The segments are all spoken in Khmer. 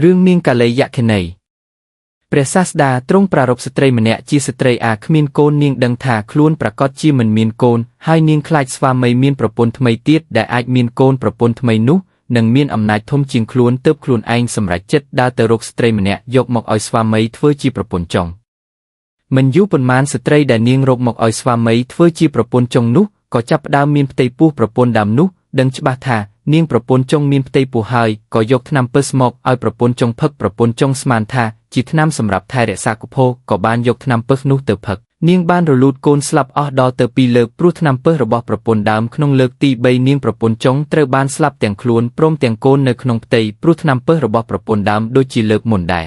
រឿងនាងកាលីយក្ខិនីព្រះសាស្តាទ្រង់ប្រារព្ធស្ត្រីម្នាក់ជាស្ត្រីអាគ្មានកូននាងដឹងថាខ្លួនប្រាកដជាមិនមានកូនហើយនាងខ្លាចស្វាមីមានប្រពន្ធថ្មីទៀតដែលអាចមានកូនប្រពន្ធថ្មីនោះនឹងមានអំណាចធំជាងខ្លួនទើបខ្លួនឯងសម្រេចចិត្តដើរទៅរកស្ត្រីម្នាក់យកមកឲ្យស្វាមីធ្វើជាប្រពន្ធចុងមិនយូរប៉ុន្មានស្ត្រីដែលនាងរកមកឲ្យស្វាមីធ្វើជាប្រពន្ធចុងនោះក៏ចាប់ផ្ដើមមានផ្ទៃពោះប្រពន្ធដើមនោះដឹងច្បាស់ថានាងប្រពន្ធចុងមានផ្ទៃពោះហើយក៏យកថ្នាំពិសមកឲ្យប្រពន្ធចុងផឹកប្រពន្ធចុងស្មានថាជាថ្នាំសម្រាប់ថែរក្សាកុភោក៏បានយកថ្នាំពិសនោះទៅផឹកនាងបានរលូតកូនស្លាប់អស់ដល់ទៅពីរលើកព្រោះថ្នាំពិសរបស់ប្រពន្ធដើមក្នុងលើកទី3នាងប្រពន្ធចុងត្រូវបានស្លាប់ទាំងខ្លួនព្រមទាំងកូននៅក្នុងផ្ទៃព្រោះថ្នាំពិសរបស់ប្រពន្ធដើមដូចជាលើកមុនដែរ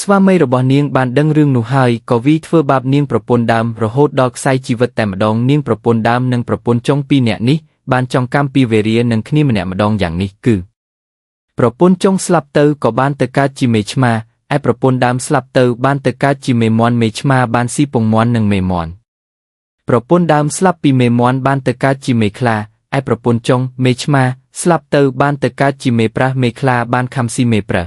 ស្វាមីរបស់នាងបានដឹងរឿងនោះហើយក៏វីធ្វើបាបនាងប្រពន្ធដើមរហូតដល់ខ្សែជីវិតតែម្ដងនាងប្រពន្ធដើមនិងប្រពន្ធចុងពីរនាក់នេះបានចងកម្មពីវេរានឹងគ្នាម្នាក់ម្ដងយ៉ាងនេះគឺប្រពន្ធចុងស្លាប់ទៅក៏បានទៅកើតជាមេឆ្មាឯប្រពន្ធដើមស្លាប់ទៅបានទៅកើតជាមេមន់មេឆ្មាបានស៊ីពងមាន់និងមេមន់ប្រពន្ធដើមស្លាប់ពីមេមន់បានទៅកើតជាមេខ្លាឯប្រពន្ធចុងមេឆ្មាស្លាប់ទៅបានទៅកើតជាមេប្រើសមេខ្លាបានខំស៊ីមេប្រើស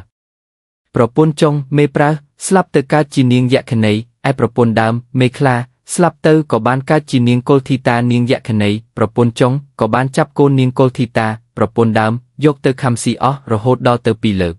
ប្រពន្ធចុងមេប្រើសស្លាប់ទៅកើតជានាងយក្ខិនីឯប្រពន្ធដើមមេខ្លាស្លាប់ទៅក៏បានកើតជានាងកុលធីតានាងយក្ខិនីប្រពន្ធចុងក៏បានចាប់កូននាងកុលធីតាប្រពន្ធដើមយកទៅខំស៊ីអស់រហូតដល់ទៅពីរលើក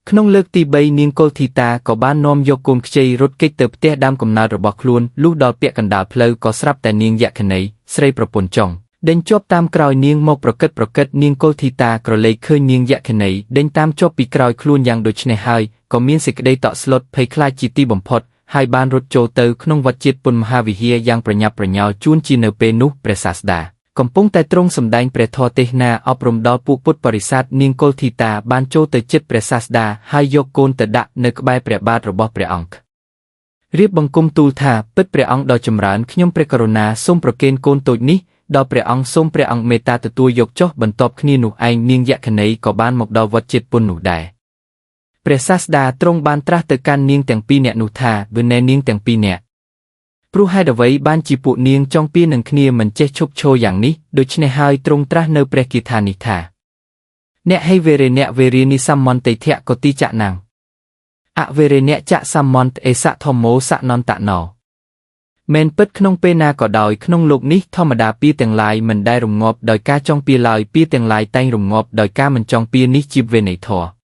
ក្នុងលើកទី3នាងកុលធីតាក៏បាននាំយកកូនខ្ចីរត់គេចទៅផ្ទះដើមកំណើតរបស់ខ្លួនលុះដល់ពាក់កណ្ដាលផ្លូវក៏ស្រាប់តែនាងយក្ខិនីស្រីប្រពន្ធចុងដេញជាប់តាមក្រោយនាងមកប្រកិតប្រកិតនាងកុលធីតាក្រឡេកឃើញនាងយក្ខិនីដេញតាមជាប់ពីក្រោយខ្លួនយ៉ាងដូចនេះហើយក៏មានសេចក្តីតក់ស្លុតភ័យខ្លាចជាទីបំផុតហើយបានរត់ចូលទៅក្នុងវត្តជាតិពុនមហាវិហារយ៉ាងប្រញាប់ប្រញាល់ជួនជានៅពេលនោះព្រះសាស្តាកំពុងតែទ្រង់សម្ដែងព្រះធម៌ទេសនាអប់រំដល់ពួកពុទ្ធបរិស័ទនាងកុលធីតាបានចូលទៅជិតព្រះសាស្តាហើយយកកូនទៅដាក់នៅក្បែរព្រះបាទរបស់ព្រះអង្គរៀបបង្គំទូលថាពិតព្រះអង្គដ៏ចម្រើនខ្ញុំព្រះករុណាសូមប្រគេនកូនតូចនេះដល់ព្រះអង្គសូមព្រះអង្គមេត្តាទទួលយកចុះបន្ទាប់គ្នានោះឯងនាងយក្ខិនីក៏បានមកដល់វត្តជាតិពុននោះដែរព្រះសាស្តាទ្រង់បានត្រាស់ទៅកាន់នាងទាំងពីរនាក់នោះថាវិន័យនាងទាំងពីរនាក់ព្រោះហេតុអ្វីបានជាពួកនាងចង់ពៀនឹងគ្នាមិនចេះឈប់ឈរយ៉ាងនេះដូច្នេះហើយទ្រង់ត្រាស់នៅព្រះគាថានេះថាអ្នកហេវេរេអ្នកវេរានិសម្មន្តេធៈកតិចណាំងអវេរេអ្នកចសម្មន្តអេសធម្មោសនន្តណោមែនពិតក្នុងពេលណាក៏ដោយក្នុងលោកនេះធម្មតាពៀទាំងឡាយមិនដែលរងាប់ដោយការចង់ពៀឡើយពៀទាំងឡាយតែងរងាប់ដោយការមិនចង់ពៀនេះជាវេន័យធម៌។